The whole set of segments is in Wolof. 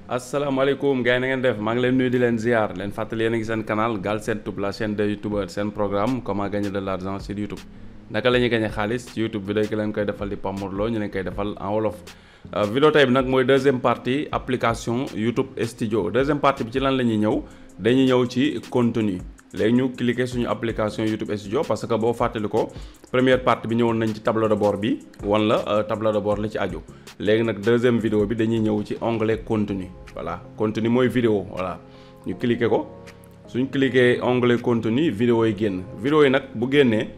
asalaamaaleykum gars yi na ngeen def maa ngi leen nuyu di leen ziar leen fàttali yéen a ngi seen canal Galsen Tube la chaîne de youtubeurs seen programme comment gagner de l'argent sur YouTube naka la ñuy gagner xaalis ci YouTube vidéo ki leen koy defal di Pape Mor Lo ñu leen koy defal en wolof. Vidéo tey bi nag mooy deuxième partie application YouTube Studio deuxième partie bi ci lan la ñuy ñëw dañuy ñëw ci contenu léegi ñu cliquer suñu application YouTube Studio parce que boo fàttali ko première partie bi ñëwoon nañ ci tableau de bord bi wan la tableau de bord la ci aju léegi nag deuxième vidéo bi dañuy ñëw ci onglet contenu voilà contenu mooy vidéo voilà ñu cliquer ko suñ cliquer onglet contenu vidéo yi génn vidéo yi nag bu génnee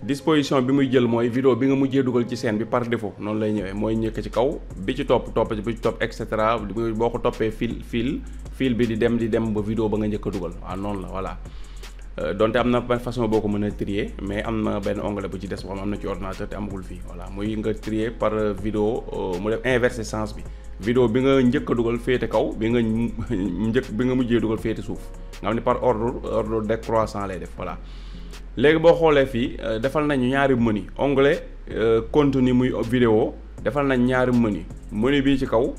disposition bi muy jël mooy vidéo bi nga mujjee dugal ci scène bi par défaut noonu lay ñëwee mooy ñëkk ci kaw bi ci topp ci bi ci topp et cetera boo ko toppee fil bi di dem ba vidéo ba nga njëkk a dugal waaw noonu la voilà donte am na façon boo ko mën a trier mais am na benn onglet bu ci des boo xam am na ci ordinateur te amagul fii voilà muy nga trier par vidéo mu def inverser sens bi vidéo bi nga njëkk a dugal féete kaw bi nga mujjee dugal féete suuf nga xam ne par ordre décroissant lay def voilà léegi boo xoolee fii defal nañu ñaari menu onglet contenu muy vidéo defal nañ ñaari menu bii ci kaw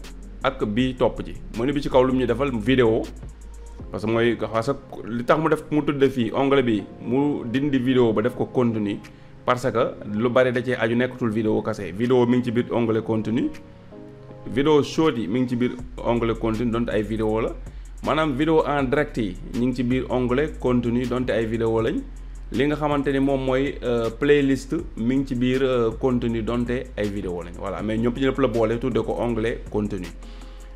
ak bii topp ci menu bi ci kaw lu mu ñu defal vidéo parce que mooy parce que li tax mu tudde fii onglet bi mu dindi vidéo ba def ko contenu parce que lu bari da cee aju nekkatul vidéo kase vidéo mi ngi ci biir onglet contenu vidéo short yi mi ngi ci biir onglet contenu donte ay vidéo la maanaam vidéo en direct yi ñu ngi ci biir onglet contenu donte ay vidéo lañ li nga xamante ni moom mooy playlist mi ngi ci biir contenu donte ay vidéo lañ voilà mais ñëpp la boole tudde ko onglet contenu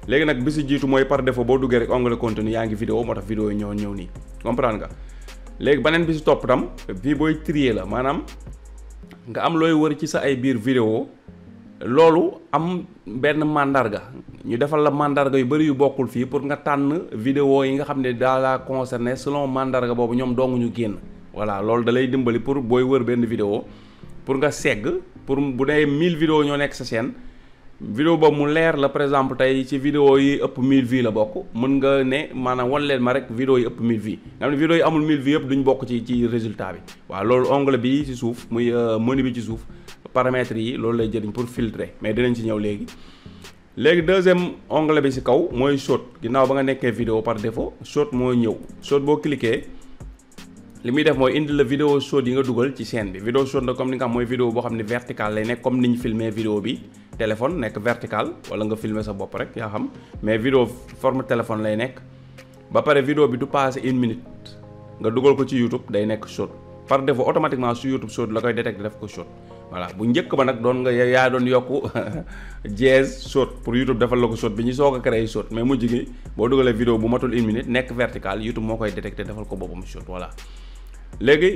léegi nag bi si jiitu mooy par défaut boo duggee rek onglet contenu yaa ngi vidéo moo tax vidéo yi ñëw nii comprendre nga léegi beneen bi si topp tam bii booy trier la maanaam nga am looy wër ci sa ay biir vidéo loolu am benn mandarga ñu defal la mandarga yu bari yu bokkul fii pour nga tànn vidéo yi nga xam ne daa la concerné selon mandarga boobu ñoom dong ñu génn voilà loolu da lay dimbali pour booy wër benn vidéo pour nga segg pour bu dee 1000 vidéo ñoo nekk sa chaîne vidéo boobu mu leer la par exemple tey ci vidéo yi ëpp 1000 vues la bokk mën nga ne maanaam wan leen ma rek vidéo yi ëpp 1000 vues nga xam ne vidéo yi amul 1000 vues yëpp duñ bokk ci résultat bi waaw loolu onglet bi ci suuf muy menu bi ci suuf paramètres yi loolu lay jëriñ pour filtrer mais dinañ ci ñëw léegi deuxième onglet bi ci kaw mooy short ginnaaw ba nga nekkee vidéo par défaut short mooy ñëw short boo cliquer li muy def mooy indi la vidéo short yi nga dugal ci chaîne bi vidéo short nag comme ni nga xam mooy vidéo boo xam ne vertical lay nekk comme ni ñu filmer vidéo bi téléphone nekk vertical wala nga filmer sa bopp rek yaa xam mais vidéo forme téléphone lay nekk ba pare vidéo bi du passer 1 minute nga dugal ko ci YouTube day nekk short par défaut automatiquement su YouTube short la koy détecter def ko short voilà bu njëkk ba nag doon nga yaa doon yokku dièse short pour YouTube defal la ko short bi ñu soog a créé short mais mujj gi boo dugalee vidéo bu matul 1 minute nekk vertical YouTube moo koy détecter defal ko boppam short voilà léegi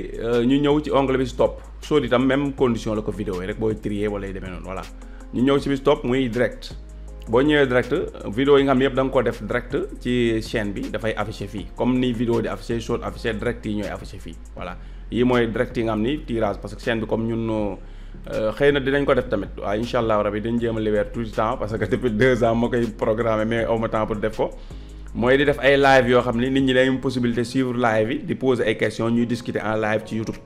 ñu ñëw ci onglet bi stop short itam même condition la ko vidéo yi rek booy trier wala yu demee noonu voilà ñu ñëw ci bi stop muy direct boo ñëwee direct vidéo yi nga xam ne yëpp da nga ko def direct ci chaîne bi dafay affiché fii comme ni vidéo di affiché short affiché direct yi ñooy affiché fii voilà yii mooy direct yi nga xam ni tirage parce que chaîne bi comme ñun xëy na dinañ ko def tamit waaw incha allah rabi dañ jéem a libérer tout le temps parce que depuis 2 ans ma koy programmer mais aw ma temps pour def ko mooy di def ay live yoo xam ni nit ñi dañu am possibilité suivre live yi di poser ay questions ñuy discuter en live ci YouTube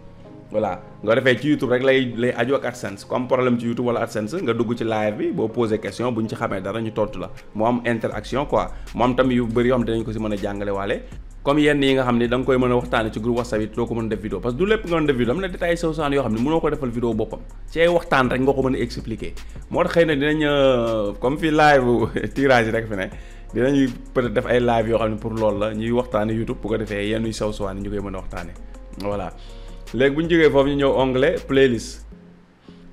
voilà nga defee ci YouTube rek lay aju ak AdSense ku am problème ci YouTube wala AdSense nga dugg ci live bi boo poser question buñ ci xamee dara ñu tontu la mu am interaction quoi mu am tamit yu bëri yoo xam ne dañ ko si mën a jàngale waale comme yenn yi nga xam ne da nga koy mën a waxtaane ci groupe WhatsApp yi doo ko mën a def vidéo parce que du lépp nga mën def vidéo am na détails sew saan yoo xam ne mënoo ko defal vidéo boppam ci ay waxtaan rek nga ko mën a expliquer moo tax xëy na dinañ comme fi live tirage rek fi ne dinañuy peut-être def ay live yoo xam ne pour loolu la ñuy waxtaane YouTube bu ko defee yenn yu sew saan ñu koy mën a waxtaane voilà léegi bu ñu jógee foofu ñu ñëw onglet playlist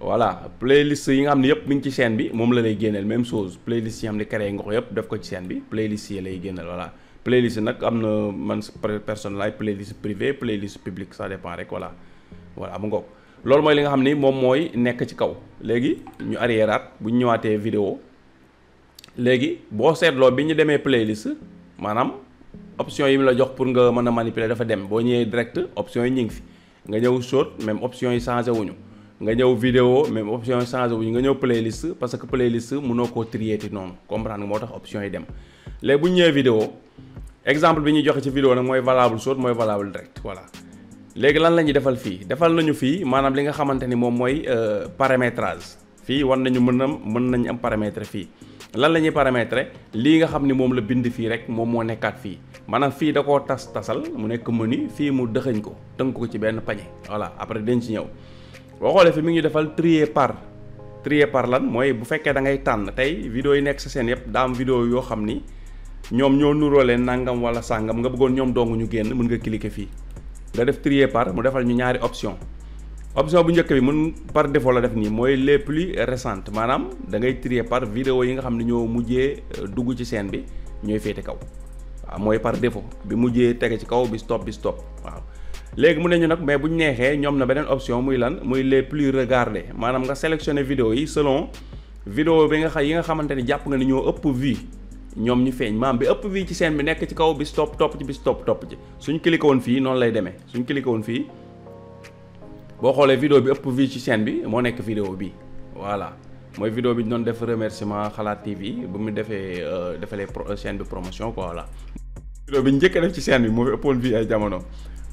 voilà playlist yi nga xam ne yëpp mi ngi ci chaîne bi moom la lay génneel même chose playlist yi nga xam ne créé nga ko yëpp def ko ci chaîne bi playlist yi lay génneel voilà playlist yi nag am na man personnel ay playlist privé playlist publique ça dépend rek voilà mu ngoog loolu mooy li nga xam ni moom mooy nekk ci kaw léegi ñu arriéraat bu ñu ñëwaatee vidéo léegi boo seetloo bi ñu demee playlist maanaam option yi mu la jox pour nga mën a manipuler dafa dem boo ñëwee direct option yi ñu ngi fi nga ñëw short même option yi changé wuñu nga ñëw vidéo même option yi changé wuñu nga ñëw playlist parce que playlist mënoo koo trier noonu comprendre nga moo tax option yi dem léegi bu ñu ñëwee vidéo exemple bi ñuy joxe ci vidéo nag mooy valable short mooy valable direct voilà léegi lan la ñuy defal fii defal nañu fii maanaam li nga xamante ni moom mooy paramétrage fii war nañu mën nañ am paramètre fii lan la ñuy paramétrer lii nga xam ni moom la bind fii rek moom moo nekkaat fii maanaam fii da koo tasal mu nekk menu fii mu dëxëñ ko tënk ko ci benn pañe voilà après dañ ci ñëw boo xoolee fi mi ngi defal trier par lan mooy bu fekkee da ngay tànn tey vidéo yi nekk sa seen yëpp daa am vidéo yoo xam ni ñoom ñoo nuroo leen nangam wala sàngam nga bëggoon ñoom dong ñu génn mën nga cliquer fii nga def trier par mu defal ñu ñaari option bu njëkk bi mun par défaut la def nii mooy les plus récentes maanaam da ngay trier par vidéo yi nga xam ne ñoo mujjee dugg ci scène bi ñooy féete kaw waaw mooy par défaut bi mujjee tege ci kaw bi stop waaw léegi mu ne ñu nag mais bu ñu neexee ñoom na beneen option muy lan muy les plus regardés maanaam nga sélectionner vidéo yi selon vidéo bi nga yi nga xamante ni jàpp nga ni ñoo ëpp vue ñoom ñu feeñ maam bi ëpp vue ci scène bi nekk ci kaw bi stop topp ci suñ cliqué woon fii noonu lay demee suñ cliqué woon fii boo xoolee vidéo bi ëpp vue ci scène bi moo nekk vidéo bi voilà mooy vidéo bi ñu doon def remerciement Xalaat TV bu mu defalee chaîne bi promotion quoi voilà. vidéo bi njëkk a def ci scène bi moo fi ëppoon vue ay jamono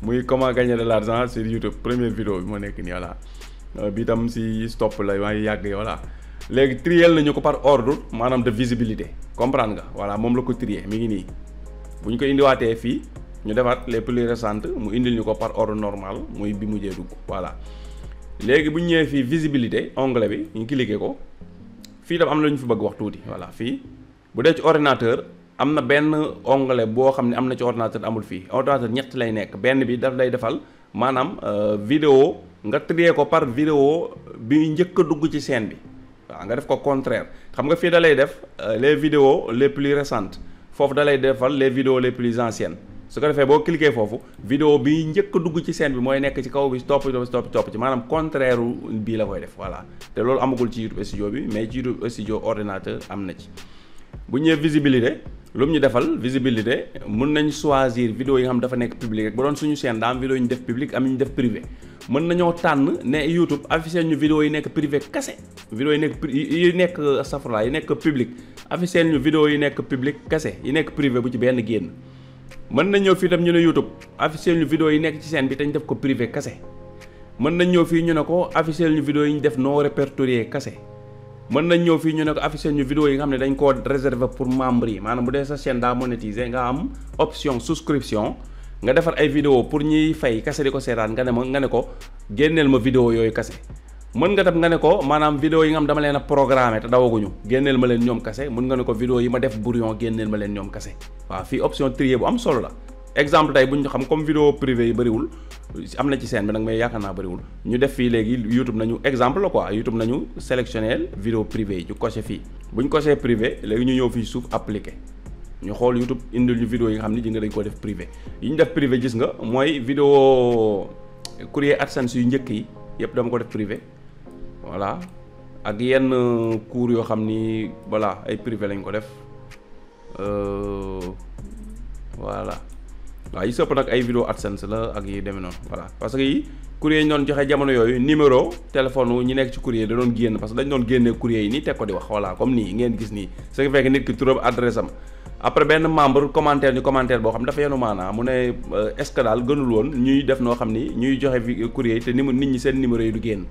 muy comment gagner de l'argent sur YouTube première vidéo bi moo nekk nii voilà bi tam si stop la waaye yàgg voilà. léegi trier nañu ko par ordre maanaam de visibilité comprendre nga voilà moom la ko trier mi ngi nii bu ñu ko indiwaatee fii. ñu defaat les plus récentes mu indil ñu ko par ordre normal muy bi mujjee dugg voilà léegi bu ñu ñëwee fii visibilité onglet bi ñu cliquer ko fii tam am na lu ñu fi bëgg wax tuuti voilà fii bu dee ci ordinateur am na benn onglet boo xam ne am na ci ordinateur amul fii ordinateur ñett lay nekk benn bi daf lay defal maanaam vidéo nga trier ko par vidéo bi njëkk a dugg ci scène bi waaw nga def ko contraire xam nga fii da lay def les vidéos les plus récentes foofu da lay defal les vidéos les plus anciennes su ko defee boo cliquer foofu vidéo bi njëkk a dugg ci scène bi mooy nekk ci kaw bi topp ci maanaam contraire bii la koy def voilà te loolu amagul ci YouTube Studio bi mais ci YouTube Studio ordinateur am na ci bu ñëwee visibilité lu mu ñu defal visibilité mën nañ choisir vidéo yi nga xam dafa nekk public rek bu doon suñu chaîne daa am vidéo yi ñu def public am ñu def privé mën nañoo tànn ne YouTube affiché ñu vidéo yi nekk privé kese vidéo yi nekk safra yi nekk public affiché ñu vidéo yi nekk public kese yi nekk privé bu ci benn génn mën nañ ñëw fii tam ñu ne YouTube affiché ñu vidéo yi nekk ci scène bi te ñu def ko privé kase mën nañ ñëw fii ñu ne ko affiché ñu vidéo yi ñu def non répertorié kase mën nañ ñëw fii ñu ne ko affiché ñu vidéo yi nga xam ne dañ koo réserver pour membres yi maanaam bu dee sa chaîne daa monétiser nga am option souscription nga defar ay vidéo pour ñuy fay kase di ko seetaan nga ne ko génneel ma vidéo yooyu kase mën nga tam nga ne ko maanaam vidéo yi nga xam dama leen a programmé te dawaguñu génneel ma leen ñoom kase mën nga ne ko vidéo yi ma def brouillon génneel ma leen ñoom kase waaw fii option trier bu am solo la exemple tey bu ñu xam comme vidéo privé yi bëriwul am na ci scène bi nag mais yaakaar naa bëriwul ñu def fii léegi YouTube nañu exemple la quoi YouTube nañu sélectionner vidéo privé yi ñu coché fii bu ñu coché privé léegi ñu ñëw fii suuf appliqué ñu xool YouTube indil ñu vidéo yi nga xam ni ji nga dañ ko def privé yi ñu def privé gis nga mooy vidéo courrier AdSense yu njëkk yi yëpp dama ko def privé voilà ak yenn cours yoo xam ni voilà ay privé lañ ko def voilà waaw yi sëpp nag ay vidéo AdSense la ak yi demee noonu voilà parce que yi courrier yi ñu doon joxe jamono yooyu numéro téléphone ñi nekk ci courrier da doon génn parce que dañ doon génnee courrier yi nii teg ko di wax voilà comme nii ngeen gis nii ce qui fait que nit ki turam adresse am après benn membre commentaire boo xam dafa yenu maanaa mu ne est-ce que daal gënul woon ñuy def noo xam ni ñuy joxe courrier yi te nit ñi seen numéro yi du génn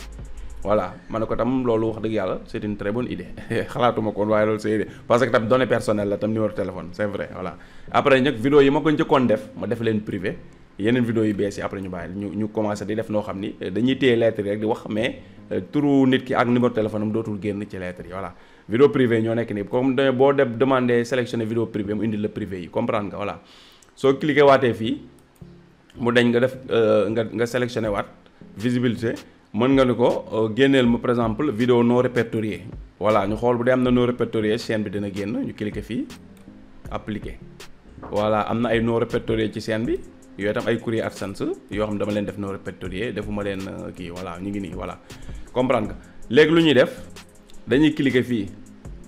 voilà ma ne ko tam loolu wax dëgg yàlla c'est une très bonne idée xalaatuma ko woon waaye loolu c'est idée parce que tam données personnelles la tam numéro téléphone c'est vrai voilà après nag vidéo yi ma ko njëkkoon def ma def leen privé yeneen vidéo yu bees yi après ñu bàyyi ñu commencé di def noo xam ni dañuy téye lettre yi rek di wax mais turu nit ki ak numéro téléphone am dootul génn ci lettre yi voilà vidéo privé ñoo nekk nii comme boo demandé sélectionner vidéo privé mu indi la privé yi comprendre nga voilà soo cliqué waatee fii mu dañ nga def nga sélectionné waat visibilité mën nga ni ko génneel ma par exemple vidéo non répertoriée voilà ñu xool bu dee am na non répertorié chaîne bi dina génn ñu cliquer fii appliquer voilà am na ay non répertorié ci chaîne bi yooyu tam ay courrier AdSense yoo xam ne dama leen def non répertorié defuma leen kii voilà ñu ngi nii voilà comprendre nga léegi lu ñuy def dañuy cliquer fii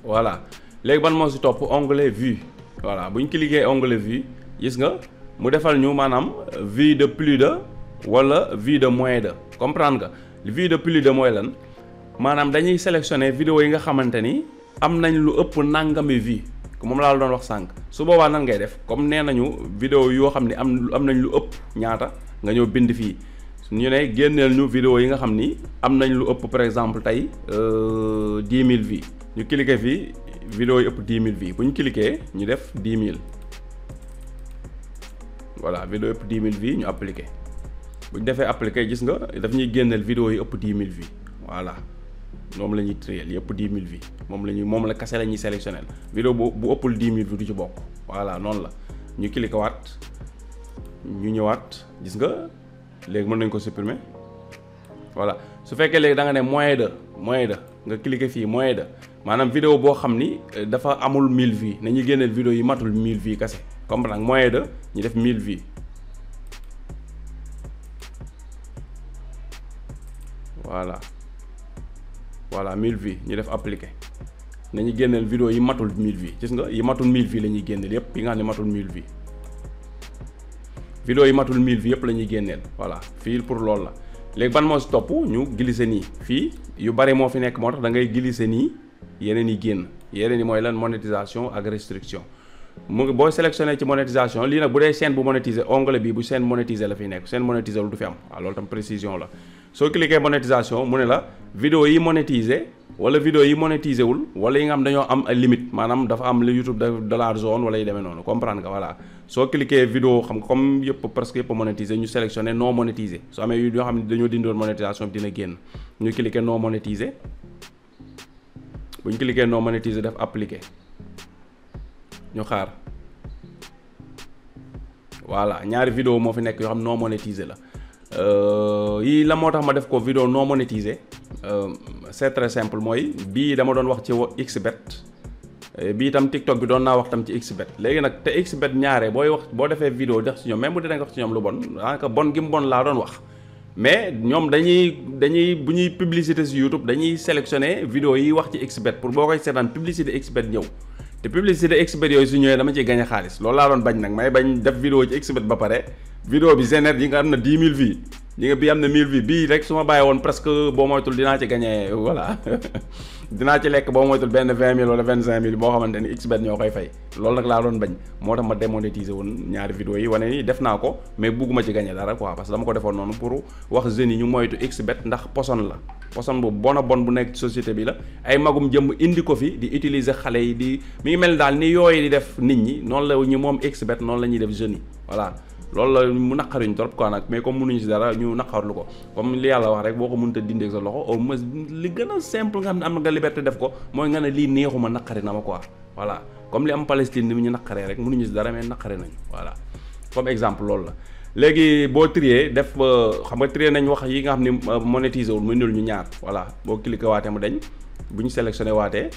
voilà léegi ban moo si topp onglet vue voilà bu ñu cliquer onglet vue gis nga mu defal ñu maanaam vue de plus de wala vue de moins de comprendre nga vue de plus de mooy lan maanaam dañuy sélectionner vidéo yi nga xamante ni am nañ lu ëpp nangami vue moom laa la doon wax sànq su boobaa nan ngay def comme nee nañu vidéo yoo xam ni am nañ lu ëpp ñaata nga ñëw bind fii ñu ne génneel ñu vidéo yi nga xam ni am nañ lu ëpp par exemple tey 10 000 vues ñu cliquer fii vidéo yi ëpp 10 000 vues bu ñu cliquer ñu def 10 000 voilà vidéo ëpp 10 000 vues ñu appliqué bu ñu defee appliqué gis nga daf ñuy génneel vidéo yi ëpp 10 000 vues voilà moom la ñuy trier yi ëpp 10 000 vues moom la kase la ñuy sélectionné vidéo bu ëppul 10 000 vues du ci bokk voilà noonu la ñu cliqué waat ñu ñëwaat gis nga léegi mën nañ ko supprimer voilà su fekkee léegi da nga ne moins de nga cliqué fii moins de maanaam vidéo boo xam ni dafa amul 1000 vues nañu génneel vidéo yi matul 1000 vues kase comme nag moins de ñu def 1000 vues voilà 1000 vues ñu def appliqué nañu génneel vidéo yi matul 1000 vues gis nga yi matul 1000 vues la ñuy génneel yépp yi nga xam ne matul 1000 vues vidéo yi matul 1000 vues yépp la ñuy génneel voilà fii pour loolu la léegi ban moo si topp ñu glisser nii fii yu bari moo fi nekk moo tax da ngay glisser nii yeneen yi génn yeneen yi mooy lan monétisation ak restriction mu boo sélectionné ci monétisation lii nag bu dee chaîne bu monétisé onglet bi bu chaîne monétisé la fiy nekk chaîne monétisé lu du fi am waaw loolu tam précision la soo cliquer monétisation mu ne la vidéo yi monétisé wala vidéo yi monétisé wul wala yi nga xam dañoo am ay limite maanaam dafa am le YouTube dollar zone wala yi demee noonu comprendre nga voilà soo cliquer vidéo xam nga comme yëpp presque yëpp monétisé ñu sélectionné non monétisé soo amee yu yoo xam ne dañoo dindoon monétisation bi dina génn ñu cliquer non monétisé bu ñu cliquer non monétisé def appliquer ñu xaar voilà ñaari vidéo moo fi nekk yoo xam non monétisé la yii la moo tax ma def ko vidéo non monétisé c'est très simple mooy bii dama doon wax ci xbet bii itam TikTok bi doon naa wax tam ci xbet léegi nag te xbet ñaare booy wax boo defee vidéo def ci ñoom même bu dee nga wax ci ñoom lu bon daanaka bon gi mu bon laa doon wax mais ñoom dañuy bu ñuy publicité si YouTube dañuy sélectionné vidéo yi wax ci xbet pour boo koy seetaan publicité xbet ñëw te publicité xbet yooyu su ñëwee dama ciy gagné xaalis loolu laa doon bañ nag may bañ def vidéo ci xbet ba pare vidéo bi génère yi nga am na 10 000 vues yi nga bi am na 1000 vues bii rek su ma bàyyi woon presque boo moytul dinaa ci gagné voilà dinaa ci lekk boo moytul benn 20 000 wala 25 000 boo xamante ni xbet ñoo koy fay loolu nag laa doon bañ moo tax ma démonétiser woon ñaari vidéo yi wane ni def naa ko mais bugguma ci gagné dara quoi parce que dama ko defoon noonu pour wax jeunes yi ñu moytu xbet ndax poson la poson bu bon a bon bu nekk société bi la ay magum jëmm indi ko fi di utiliser xale yi di mi ngi mel daal ni yooyu di def nit ñi noonu la ñu moom xbet noonu la ñuy def jeunes yi voilà loolu la mu naqariñ trop quoi nag mais comme mënuñu si dara ñu naqarlu ko comme li yàlla wax rek boo ko mënta dindee sa loxo au moins li gën a simple nga xam ne am nga liberté def ko mooy nga ne lii neexuma naqari na ma quoi voilà comme li am Palestine ni ñu naqaree rek mënuñu si dara mais naqari nañu voilà comme exemple loolu la léegi boo trier def xam nga trier nañ wax yi nga xam ne monétiser wul muy nul ñu ñaar voilà boo cliqué waatee mu dañ bu ñu sélectionné waatee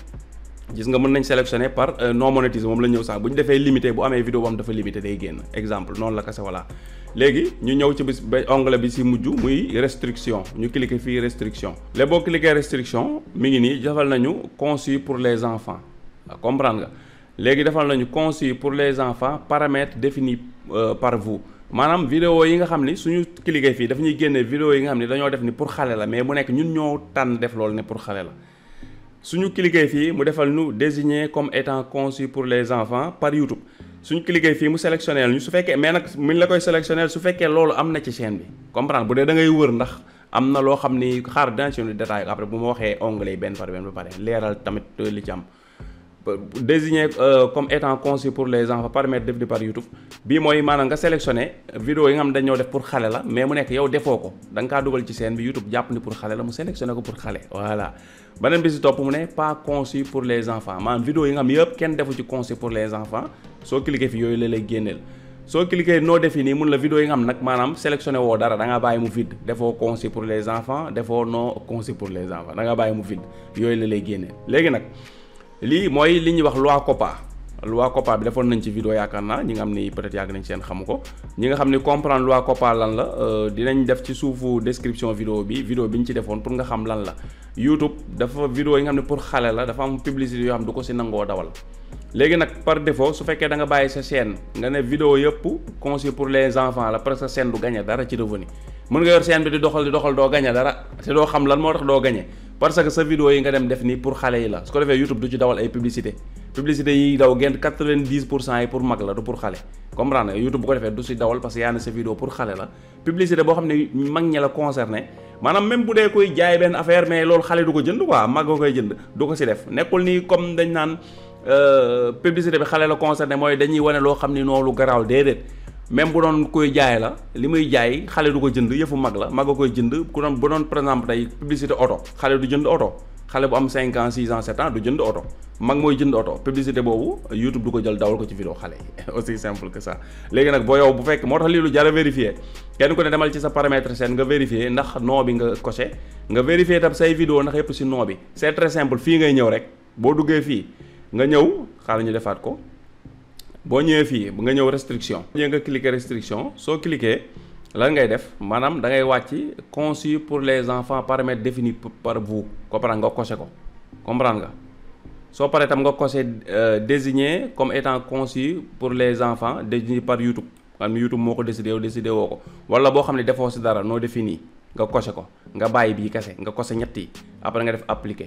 gis nga mën nañ sélectionné par non monétisé moom la ñëw sax bu ñu defee limité bu amee vidéo boo xam dafa limité day génn exemple noonu la kase voilà léegi ñu ñëw ci bis ba onglet bi si mujj muy restriction ñu cliqué fii restriction léegi boo cliqué restriction mi ngi nii defal nañu conçu pour les enfants comprendre nga léegi defal nañu conçu pour les enfants paramètres définis par vous maanaam vidéo yi nga xam ni suñu cliqué fii daf ñuy génne vidéo yi nga xam ni dañoo def ni pour xale la mais mu nekk ñun ñoo tànn def loolu ne pour xale la suñu cliquer fii mu defal ñu désigné comme étant conçu pour les enfants par YouTube suñu cliquer fii mu sélectionné ñu su fekkee mais nag mu la koy sélectionné su fekkee loolu am na ci chaîne bi comprendre bu dee da ngay wër ndax am na loo xam ni xaar dina ci détail après bu ma waxee onglet yi benn par benn ba pare leeral tamit li ci am désigné comme étant conçu pour les enfants paramètres définis par YouTube bii mooy maanaam nga sélectionné vidéo yi nga xam dañoo def pour xale la mais mu nekk yow defoo ko da nga kaa dugal ci chaîne bi YouTube jàpp ni pour xale la mu sélectionné ko pour xale voilà beneen bi si topp mu ne pas conçu pour les enfants maanaam vidéo yi nga xam yëpp kenn defu ci conçu pour les enfants soo cliqué fi yooyu la lay génneel soo cliqué non défini mun la vidéo yi nga xam nag maanaam sélectionné woo dara da ngaa bàyyi mu vide defoo conçu pour les enfants defoo non conçu pour les enfants da ngaa bàyyi mu vide yooyu la lay génneel léegi nag lii mooy li ñuy wax loi COPPA bi defoon nañ ci vidéo yaakaar naa ñi nga xam ni peut-être yàgg nañ seen xamu ko ñi nga xam ni comprendre loi COPPA lan la dinañ def ci suufu description vidéo bi ñu ci defoon pour nga xam lan la YouTube dafa vidéo yi nga xam ne pour xale la dafa am publicité yoo xam du ko si nangoo dawal léegi nag par défaut su fekkee da nga bàyyi sa chaîne nga ne vidéo yëpp conçu pour les enfants la presque chaîne du gagné dara ci revenu mën nga yor chaîne bi di doxal doo gagné dara te doo xam lan moo tax doo gagné parce que sa vidéo yi nga dem def nii pour xale yi la su ko defee YouTube du ci dawal ay publicité yi daw génn 90% yi pour mag la du pour xale comprendre nga YouTube bu ko defee du si dawal parce que yaa ne sa vidéo pour xale la publicité boo xam ne mag ñi la concerné maanaam même bu dee koy jaay benn affaire mais loolu xale du ko jënd quoi mag nga koy jënd du ko si def nekkul ni comme dañ naan publicité bi xale la concerné mooy dañuy wane loo xam ni noonu lu garaaw déedéet même bu doon koy jaay la li muy jaay xale du ko jënd yëfu mag la mag nga koy jënd ku doon bu doon par exemple tey publicité oto xale du jënd oto xale bu am 5 ans 6 ans 7 ans du jënd oto mag mooy jënd oto publicité boobu YouTube du ko jël dawal ko ci vidéo xale yi aussi simple que ça léegi nag boo yow bu fekk moo tax lii lu jar a vérifier kenn ku ne demal ci sa paramètre seen nga vérifier ndax nom bi nga coché nga vérifier tam say vidéo ndax yëpp si nom bi c'est très simple fii ngay ñëw rek boo duggee fii nga ñëw xaaral ñu defaat ko boo ñëwee fii nga ñëw restriction ñëwee nga cliquer restriction soo cliquer lan ngay def maanaam da ngay wàcc conçu pour les enfants paramètres définis par vous comprendre nga coché ko comprendre nga soo paree tam nga coché désigné comme étant conçu pour les enfants désigné par YouTube xam ne YouTube moo ko décidé yow décidé woo ko wala boo xam ne defoo si dara non défini nga coché ko nga bàyyi bii kese nga coché ñett yi après nga def appliqué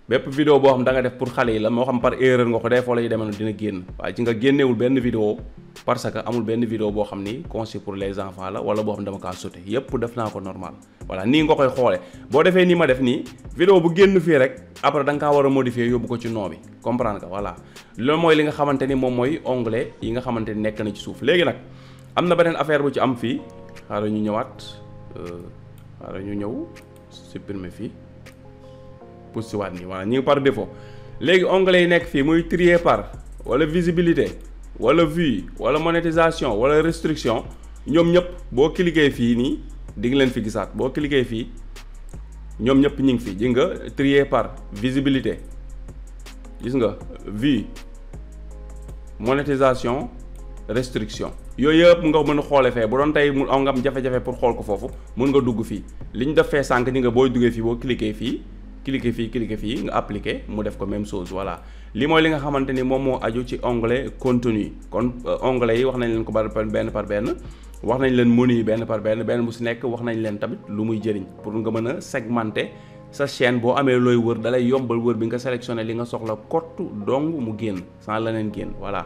bépp vidéo boo xam da nga def pour xale yi la moo xam par erreur nga ko def wala yu demee noonu dina génn waaye ci nga génnewul benn vidéo parce que amul benn vidéo boo xam ni conçu pour les enfants la wala boo xam dama kaa sauté yépp def naa ko normal voilà nii nga koy xoole boo defee nii ma def nii vidéo bu génn fii rek après da nga kaa war a modifier yóbbu ko ci nom bi comprendre nga voilà loolu mooy li nga xamante ni moom mooy onglet yi nga xamante ni nekk na ci suuf léegi nag am na beneen affaire bu ci am fii xaaral ñu ñëwaat xaaral ñu ñëw supprimer fii pour si waat nii voilà ñu ngi par défaut léegi onglet yi nekk fii muy trier par wala visibilité wala vue wala monétisation wala restriction ñoom ñëpp boo cliquer fii nii di nga leen fi gisaat boo cliquer fii ñoom ñëpp ñu ngi fi ji nga trier par visibilité gis nga vue monétisation restriction yooyu yëpp nga mën a xoole fee bu doon tey mu nga am jafe-jafe pour xool ko foofu mun nga dugg fii li ñu def fee sànq ni nga booy duggee fii boo cliquer fii nga appliquer mu def ko même chose voilà li mooy li nga xamante ni moom moo aju ci onglet contenu kon onglet yi wax nañ leen ko benn par benn wax nañ leen menu yi benn par benn bu si nekk wax nañ leen tamit lu muy jëriñ pour nga mën a segmenter sa chaîne boo amee looy wër dalay yombal wër bi nga sélectionné li nga soxla kottu dong mu génn sans leneen génn voilà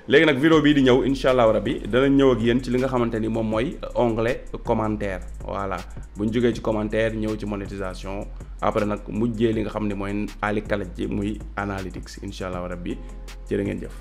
léegi nag vidéo bii di ñëw incha allah rabbi danañ ñëw ak yéen ci li nga xamante ni moom mooy onglet commentaire voilà bu ñu jógee ci commentaire ñëw ci monétisation après nag mujjee li nga xam ne mooy aali kalaj ji muy analytics incha allah rabbi jërë ngeen jëf